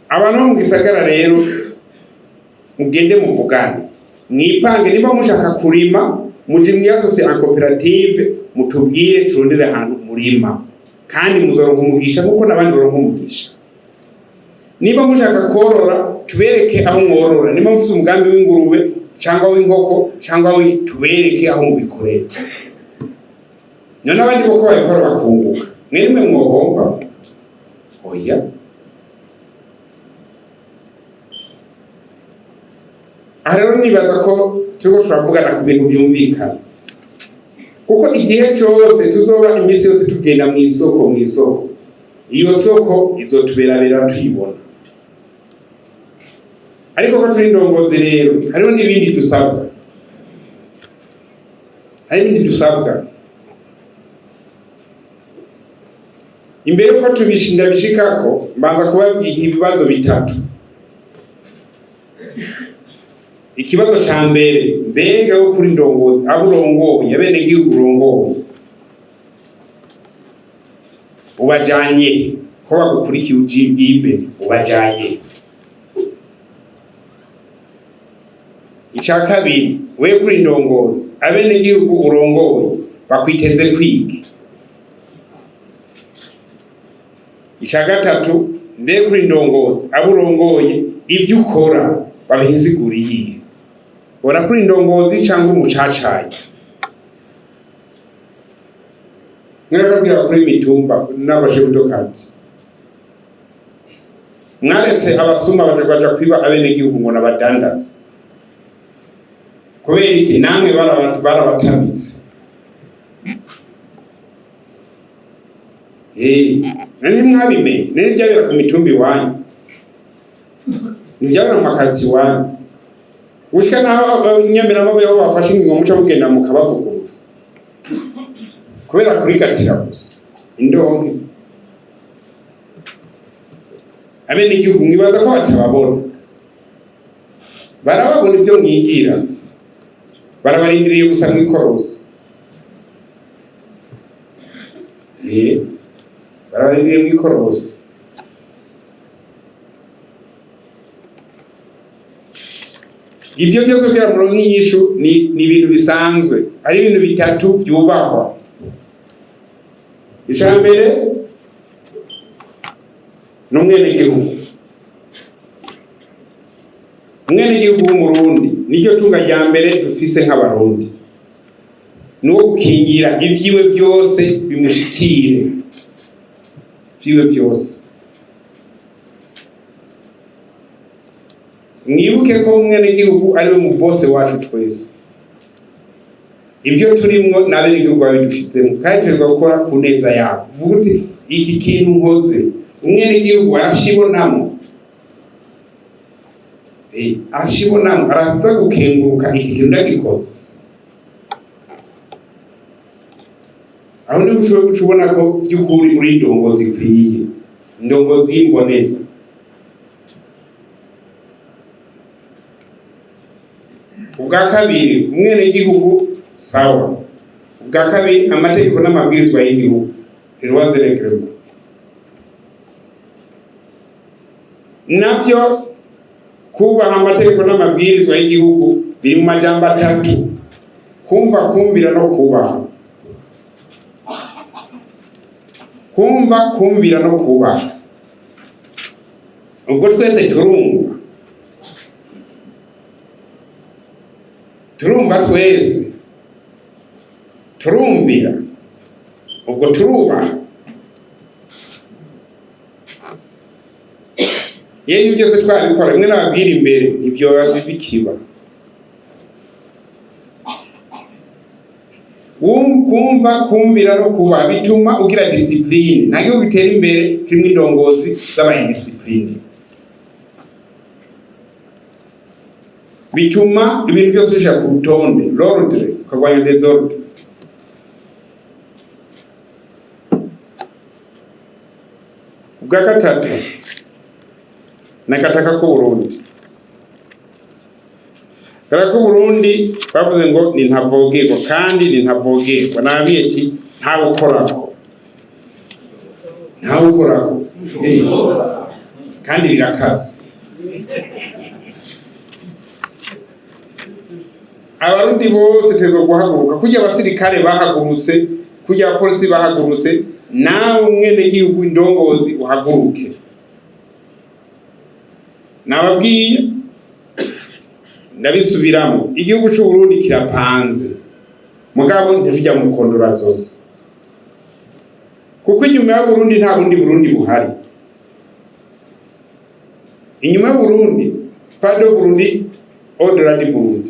Abantu bo mu gisagara rero, mugende muvugane, mwipange. Niba mushaka kurima, muje mwiyasose en coopérative, mutubwire turondere ahantu murima, kandi muzoronka umugisha nkuko n'abandi baronka umugisha. Niba mushaka korora, tubereke aho mworora. Niba mufise umugambi w'ingurube cyangwa w'inkoko cyangwa tubereke aho mubikorera. None abandi boko babikora bakunguka, mwemwe mwohomba? Oya. Aha rero nibaza ko turiko turavugana ku bintu vyumvikana, kuko igihe cose tuzoba iminsi yose tugenda mw'isoko, mw'isoko, iyo soko izotuberabera tuyibona. Ariko ko turi indongozi rero, hariho n'ibindi dusabwa, hari ibindi dusabwa. Imbere yuko tubishinda bishikako, mbanza kubabwira ibibazo bitatu. Ikibazo ca mbere: mbega wo kuri ndongozi, abo urongoye, abenegihugu urongoye, ubajanye he? Ko bagukurikiye ujiye imbere, ubajanye he? Ica kabiri: we kuri ndongozi, abenegihugu urongoye bakwiteze kwiga? Ica gatatu: mbe kuri ndongozi, abo urongoye ibyo ukora babihisiguriye? Ubona kuri ndongozi cyangwa umucacayi? Mwarakabwira kuri mitumba n'abashebudokazi, mwaretse abasuma baja kwiba abenegihugu ngo nabadandaza. Kubera iki? Namwe barabatamitse. None ntimwabimenye? None byabera ku mitumba iwanyu, ntibyabera mu makazi iwanyu, gushika naho Nyamiramabi aho bafashe ingingo muca mugenda mukabavuguruza kubera kurigatira gusa indonke? Abenegihugu mwibaza ko batababona? Barababona. Ibyo mwigira barabarindiriye gusa mwikorosi. Barabarindiriye mwikorosi. Ibyo byose kugira ngo muronke inyishu ni ibintu bisanzwe, ari ibintu bitatu byubahwa. Icya mbere ni umwenegihugu. Umwenegihugu w'Umurundi niryo tunga rya mbere dufise nk'Abarundi, ni uwo gukingira ivyiwe byose bimushikire, ivyiwe byose. Mwibuke ko umwenegihugu ari we mu bose wacu twese. Ibyo turimwo n'abenegihugu babidushizemo, kandi tuza gukora ku neza yabo. Uvuga uti: "Iki kintu nkoze, umwenegihugu arashibonamo." Arashibonamo, araza gukenguruka: "Iki kintu ndagikoze." Aho niho ushobora guca ubona ko by'ukuri uri indongozi ikwiye, indongozi y'imboneza. Ubwa kabiri, umwenegihugu, sawa. Ubwa kabiri, amategeko n'amabwirizwa y'igihugu, lois et règlements. Navyo kubaha amategeko n'amabwirizwa y'igihugu biri mu majambo atatu: kumva, kumvira no kubaha. Kumva, kumvira no kubaha. Ubwo twese turumva, turumva twese, turumvira, ubwo turubaha. Iyo ibyo byose twabikora, rimwe nababwira imbere, ntibyoba bikiba. Kumva, kumvira no kubaha bituma ugira discipline. Nta gihugu gitera imbere kirimo indongozi z'aba indisciplinés. Bituma ibintu byose bishira ku rutonde, l'ordre, ukarwanya désordre. Ubwa gatatu n'agataka k'Uburundi. Agataka k'Uburundi bavuze ngo ni ntavogerwa, kandi ni ntavogerwa. Nababwiye ati ntawukorako, ntawukorako. Kandi birakaze. Abarundi bose tezo guhaguruka kurya abasirikare bahagurutse, kurya abapolisi bahagurutse, nawe umwene gihugu indongozi uhaguruke. Nababwiye, ndabisubiramo, igihugu c'u Burundi kirapanze, mugabo ntitujya mu kondora zose, kuko inyuma ya Burundi nta bundi Burundi buhari. Inyuma ya Burundi, pas de Burundi au-delà du Burundi.